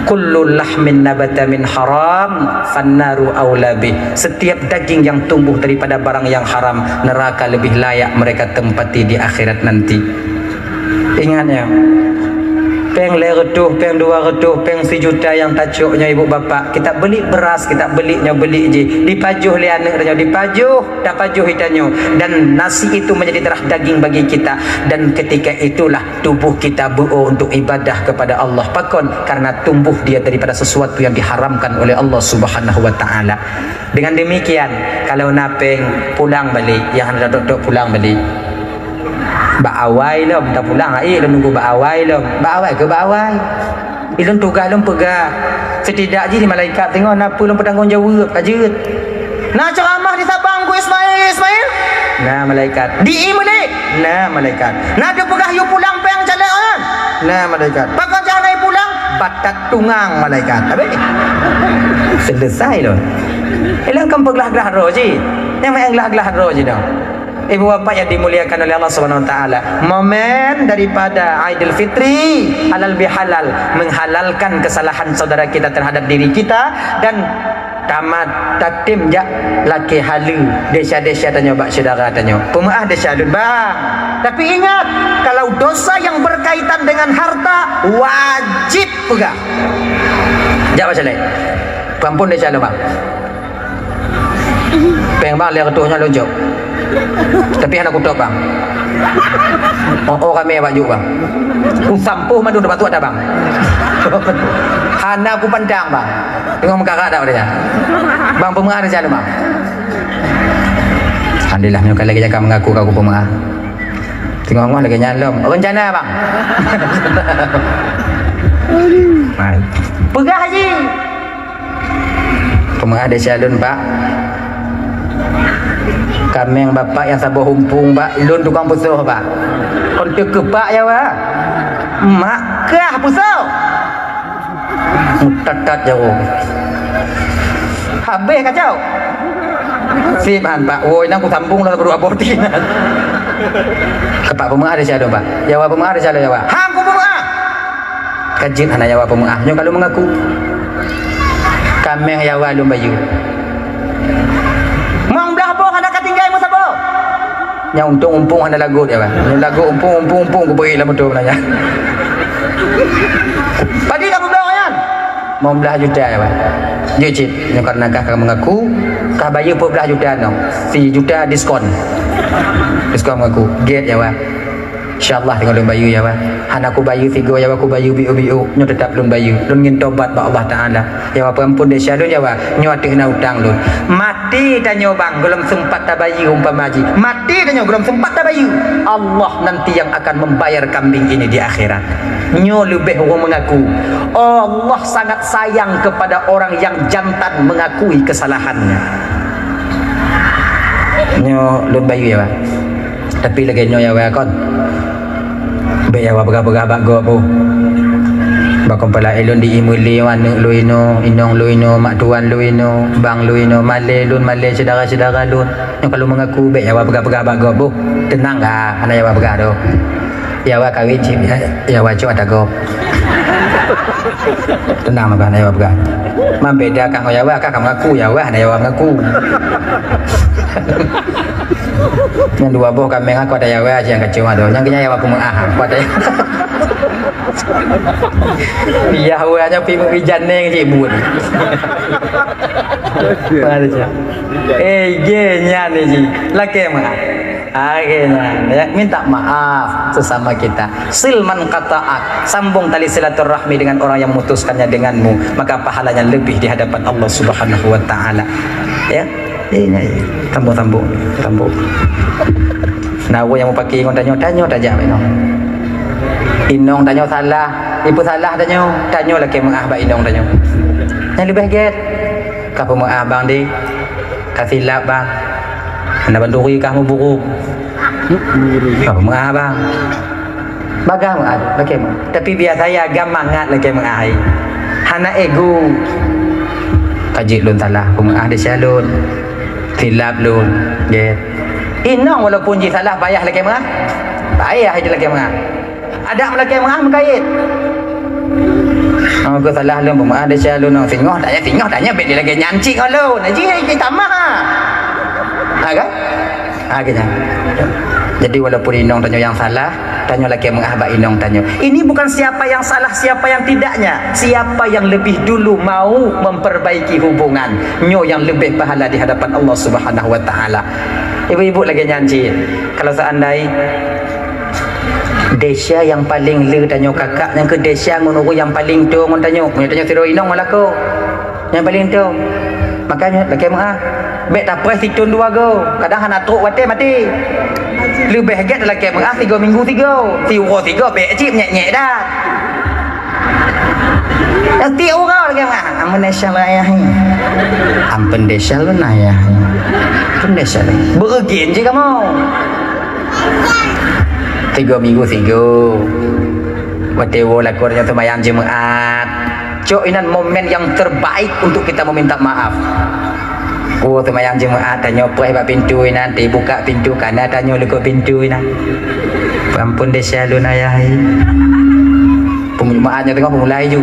Kullu lahmin nabata min haram, fannaru aula bih. Setiap daging yang tumbuh daripada barang yang haram, neraka lebih layak mereka tempati di akhirat nanti. Ingat ya. Péng lhèe reutôh, péng dua reutôh, péng sijuta nyang tacok nyoe ibu bapak, kita beli beras, kita beli nyoe beli jih, dipajoh lé aneuk tanyoe, dipajoh, tapajoh itanyoe, dan nasi itu menjadi darah daging bagi kita, dan ketika itulah tubuh kita beuo untuk ibadah kepada Allah. Pakon? Karena tumbuh dia daripada sesuatu yang diharamkan oleh Allah Subhanahu wa Taala. Dengan demikian, kalau na péng, pulang balik, nyang hana tatuek-tuek pulang balik. Bak awai lom, dah pulang, ai lom nunggu bak awai lom. Bak awai ke bak awai? Ilôn tugaih lôn peugah. Setidak jih di malaikat teungoh, na peue lôn peutanggong jaweueb, ka jeuet. Na ceuramah di Sabang, Teungku Ismail, Ismail? Na malaikat. Di i meulik? Na malaikat. Na teupeugah yue pulang péng calek nyan? Na malaikat. Pakon cah na i pulang? Batat tungang malaikat. Habis? Selesai lôn. Ilôn kan peuglah-glah droe jih. Nyang meu'en glah-glah droe jih dong. Ibu bapak yang dimuliakan oleh Allah Subhanahu wa Taala, momen daripada Aidil Fitri halal bihalal, menghalalkan kesalahan saudara kita terhadap diri kita, dan tamat tatem jak lakée haleue desya-desya tanyoe bak syedara tanyoe. Peumeu'ah desya lôn, bang. Tapi ingat, kalau dosa yang berkaitan dengan harta, wajib peugah. Jak bak syedara. Peuampôn desya lôn, bang. Péng bang lhèe reutôh nyoe lôn jok. Tapi hana kutôb bang. Oh, oh kami bak jok bang. Kusampôh mandum dapat tuak dah bang. Hana kupandang bang. Teungoh meukarat dak pada nyan. Bang peumeu'ah desya lôn bang. Alhamdulillah, meunyoe ka lagèe nyan ka mengaku ka kupeumeu'ah. Teungoh-ngoh lagèe nyan lom. Rencana bang. Hai. Peugah jih. Peumeu'ah desya lôn, Pak. Kaméng bapak nyang saboh umpung, Pak. Lôn tukang peusoh, Pak. Kon teuh keu Pak ya, Pak. Mak kah peusoh. Meutat-tat jaweueb. Habéh kacau. Sip han, Pak. Woi, nang kusambung lah, bro, aboti. Keu Pak peumeu'ah desya lôn, Pak. Ya, Pak, peumeu'ah desya lôn, ya, Pak. Han kupeumeu'ah. Ka jeuet hana Yawa peumeu'ah, nyoe ka lôn meungaku. Kaméng Yawa lôn bayeue. Limong blaih boh hana ka tinggai meusaboh. Nyang untông umpung hana lagot Yawa. Nyoe lagot umpung, umpung, umpung kubri lam moto nyan. Padum ka peubloe nyan? Limong blaih juta Yawa. Jeuet cit, nyoe karena kah ka meungaku, kah bayeue peuet blaih juta nyoe. Sijuta diskon. Diskon meungaku. Gét Yawa. Insya Allah teungoh lôn bayeue Yawa. Hana kubayeue sigoe Yawa, kubayeue biôk-biôk. Nyoe teutap lôn bayeue. Lôn ngieng tobat bak Allah Taala. Yawa peuampôn desya lôn Yawa. Nyoe ateueh na utang lôn. Maté tanyoe bang, gohlom seumpat tabayeue umpama jih. Maté tanyoe gohlom seumpat tabayeue. Allah nanti yang akan membayar kambing ini di akhirat. Nyoe leubeh ureueng meungaku. Allah sangat sayang kepada orang yang jantan mengakui kesalahannya. Nyoe lôn bayeue Yawa. Tapi lagèe nyoe Yawa kon. Bèk Yawa peugah-peugah bak gob boh. Bak kon peulaén lôn di imeuli aneuk lôn inoe, inong lôn inoe, mak tuan lôn inoe, bang lôn inoe, malèe lôn, malèe syedara-syedara lôn. Nyoe ka lôn meungaku bèk Yawa peugah-peugah bak gob boh. Teunang ka, hana Yawa peugah doh. Yawa kawin cit, Yawa cok ata gob. Teunang meugan, Yawa peugah. Man beda kah ngon Yawa, kah ka meungaku Yawa, hana Yawa meungaku. Nyan dua boh kaméng aku ada Yawa aja nyang kacau ada. Nyang keu nyan Yawa peumeu'ah aku ada. Yawa nyan pi meuijan neng cik buet. Eh, ge nyan ni ji. Lakèe meu'ah. Akhirnya, ya, minta maaf sesama kita. Sil man qata'ak, sambung tali silaturahmi dengan orang yang memutuskannya denganmu, maka pahalanya lebih di hadapan Allah Subhanahu wa Ta'ala. Ya, ini, sambung-sambung, sambung. Nah, ureueng nyang mupaki ngon tanyoe, tanyoe tajak bak inong. Inong tanyoe salah, ipeusalah tanyoe, tanyoe lakèe meu'ah bak inong tanyoe. Nyang leubeh gèt, ka peumeu'ah bang deh. Ka silap, bang. Hana banduri kah meuburuk. Ka peumeu'ah, bang. Bagah meu'ah, lakèe meu'ah. Tapi biasa ya agam mangat lakèe meu'ah ai. Hana ego. Ka jeuet lôn salah, peumeu'ah desya lôn. Silap lôn, gèt. Inong walaupun jisalah payah lakèe meu'ah. Payah jih lakèe meu'ah. Adak meulakèe meu'ah meukayèt. Oh, keu salah lôn peumeu'ah desya lôn, oh, singoh tanya, singoh tanya, bèk dilakèe nyan cit ngon lôn. Jih, jih tamah, ha. Ha, kan? Ha, keu nyan. Jadi, walaupun inong tanyoe nyang salah, tanyoe lakée meu'ah bak inong tanyoe. Ini bukan siapa yang salah, siapa yang tidaknya. Siapa yang lebih dulu mau memperbaiki hubungan, nyoe nyang leubeh pahala di hadapan Allah Subhanahu wa Taala. Ibu-ibu lagée nyan cit. Kalau seandai desya nyang paleng le tanyoe kakak, nyang keu desya ngon ureuëng nyang paleng toe ngon tanyoe. Meunyoe tanyoe sidroe inong meulaku. Nyang paleng toe. Makanya lakée meu'ah. Bék tapreh sithon dua go. Kadang hana trok watée maté. Leubeh gét lakée meu'ah tiga minggu tiga. Siuroe tiga bék cit nyek-nyek dah. Tiek uroe lakée meu'ah. Ampun desya lôn ayah. Ampun desya lôn ayah. Ampun desya lôn. Beureugen cit kamoe. Tiga minggu tiga. Watée woe laku tanyoe seumayang Jumaat. Cok inan momen yang terbaik untuk kita meminta maaf. Oh, seumayang Jumaat tanyoe preh bak pintu inan, dibuka pintu kana tanyoe leugot pintu inan. Ampun desya lôn ayah. Peunjumaat nyoe teungoh peumulai ju.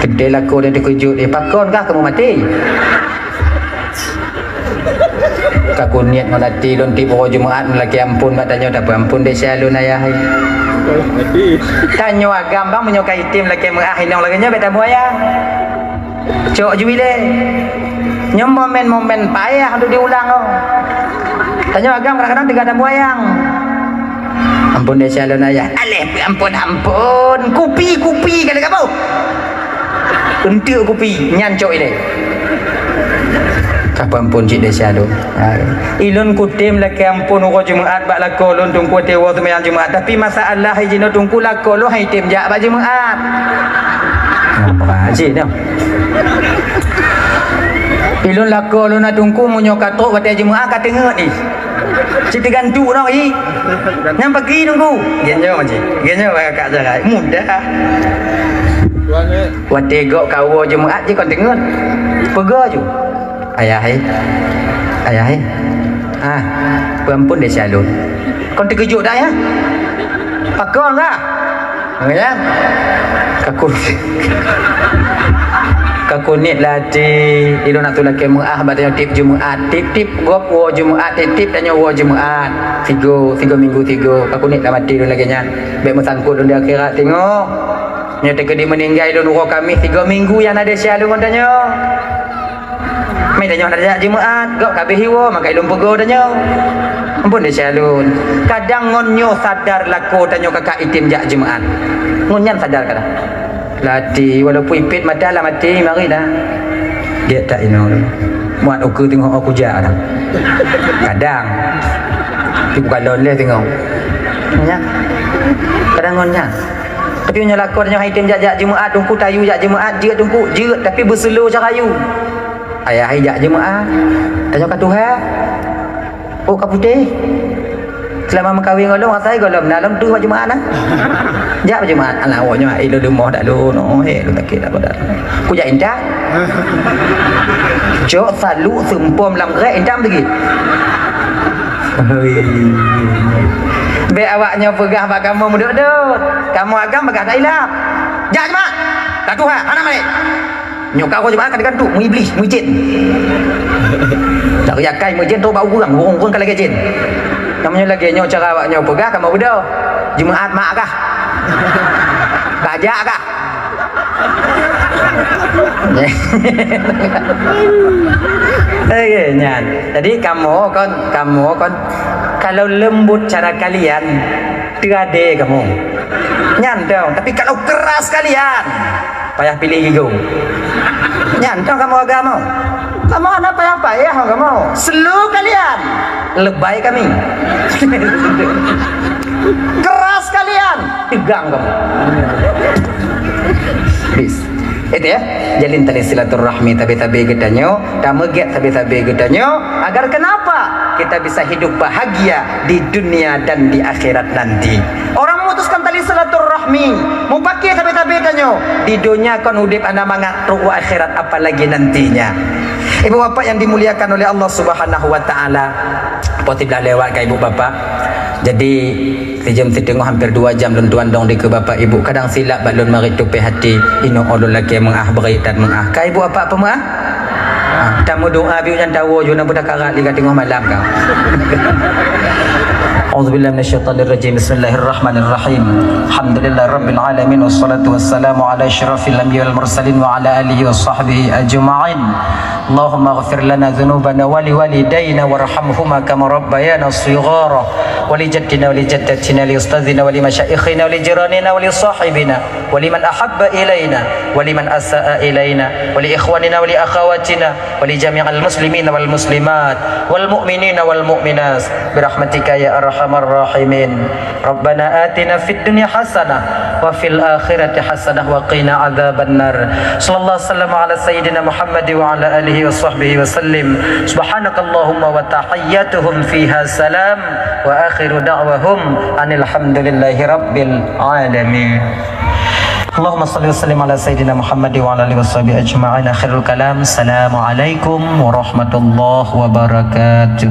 Keudeh laku dan teukeujot, eh, pakon kah kamoe maté? Ka kuniet ngon até lôn tiep uroe Jumaat lakée ampun bak tanyoe, tapi ampun desya lôn ayah. Tanyoe agam bang meunyoe ka item lakée meu'ah inong lagée nyoe bék tabuaya. Cok ju ilée. Nyoe momen-momen payah untuk diulang oh. Tanyoe agam kadang-kadang teuga tabuayang. Ampun desya lôn ayah. Aléh ampun ampun. Kupi kupi kali kamu. Untuk kupi nyan cok ilée. Ka ampun cit desya lôn. Ilôn kutem lakée ampun uroe Jumaat bak lakoe lôn teungku watée woe seumayang Jumaat. Tapi masalah jinoe teungku lakoe lôn hai tem jak bak Jumaat. Apa cit nyoe? Ilôn lakoe lôn na teungku meunyoe ka trok watée Jumaat ka teungeut ih. Cit teugantuk nyoe ih. Nyang pagi teungku. Genyo cit. Genyo kakak jagai. Mudah. Watée gok ka woe Jumaat jih kon teungeut. Peugah ju. Ayah hai. Ayah hai. Ah, peuampun desya lôn. Kon teukeujot dah ya. Pakon kah? Ya. Kaku. Kaku niet lah ti ilôn atu lakée meu'ah bak tanyoe tiep Jumaat. Tiep-tiep gop woe Jumaat, tiep-tiep tanyoe woe Jumaat. Tigo, tigo minggu tigo. Kaku niet lah mati lôn lagée nyan. Bék meusangkot lôn di akhirat tingoh. Nyoe teukeudi meuninggai lôn uroe Kamis tiga minggu nyang na desya lôn ngon tanyoe. Mei tanyoe na jak Jumaat, gop kabeh iwoe maka ilôn peugo tanyoe. Ampun desya lôn. Kadang ngon nyoe sadar lakoe tanyoe kakak item jak Jumaat. Ngon nyan sadar kadang. Lati walaupun ipét mata lam até mari dah. Dia tak inoe lôn. Muat ukeue teungoh oh kujak dah. Kadang. Tapi bukan lôn lé teungoh. Nyan. Kadang ngon nyan. Tapi meunyoe lakoe tanyoe hai tem jak-jak Jumaat, teungku tayu jak Jumaat, jeuet teungku, jeuet, tapi beuseulo cara yue. Ayah hai jak Jumaat, tanyoe ka tuha. Oh, ka putéh. Seulama meukawen ngon lôn, asai gohlom na lôn tuha Jumaat na. Jak Jumaat, alah awak nyoe ilôn leumoh dak lôn, oh, he, lôn sakét dak badan. Ku jak intat. Cok salu seumpom lam grék intat beugét. Hei. Bék awak nyoe peugah bak kamoe meudot-dot. Kamoe agam peugah tailap. Jak mak. Ka tuha, hana malée. Nyoe ka uroe Jumaat ka digantuk, meuiblih, meujén. Tak yakai meujén trok bak ureueng, ureueng-ureueng ka lagée jén. Kamoe nyoe lagée nyoe cara awak nyoe peugah kamoe beudôh. Jumaat mak kah? Bajak kah? Oke, nyan. Jadi kamoe kon, kamoe kon kalau lembut cara kalian, teuadé kamoe. Nyan dong, tapi kalau keras kalian, payah piléh gigoe. Nyan dong kamoe agama. Kamoe hana payah-payah kamoe. Slow kalian, lebai kami. Keras kalian, tegang kamoe. Peace. Itu ya, jalin tali silaturahmi tabe-tabe geutanyoe, tameugét tabe-tabe geutanyoe, agar kenapa? Kita bisa hidup bahagia di dunia dan di akhirat nanti. Orang memutuskan tali silaturahmi, mupakée tabe-tabe tanyoe, di dunia kon udeb hana mangat, trok u akhirat apalagi nantinya. Ibu bapak yang dimuliakan oleh Allah Subhanahu wa taala, pukul tibelas lewat ka ibu bapak. Jadi, sejam siteungoh hampir dua jam lôn tuan dong dikeue bapak ibu. Kadang silap bak lôn marit tupéh hati, inoe ulôn lakée meu'ah bri that meu'ah. Ka ibu bapak peumeu'ah? Tameudoa biôh nyan tawoe ju na beutakarat lé ka teungoh malam ka. A'udzubillahi minasyaitonirrajim. Bismillahirrahmanirrahim. Alhamdulillahirabbil alamin, wassalatu wassalamu ala asyrafil anbiya wal mursalin wa ala alihi wa sahbihi ajma'in. Allahumma ighfir lana dzunubana wa liwalidaina warhamhuma kama rabbayana shighara, wa li jaddina wa li jaddatina, li ustadzina wa li masyaikhina wa li jiranina wa li sahibina wa liman ahabba ilaina wa liman asaa ilaina wa li ikhwanina wa li akhawatina wa li jami'il muslimina wal muslimat wal mu'minina wal mu'minat, birahmatika ya arhamar rahimin. Rabbana atina fid dunya hasanah wa fil akhirati hasanah wa qina adzabannar. Sallallahu wasallam ala sayyidina Muhammad wa ala alihi wa sahbihi wa sallim. Subhanakallahumma wa tahiyyatuhum fiha salam wa akhiru da'wahum anil hamdulillahi rabbil alamin. Allahumma shalli wa sallim ala sayyidina Muhammad wa ala alihi wa sahbihi ajma'in. Akhirul kalam. Assalamualaikum warahmatullahi wabarakatuh.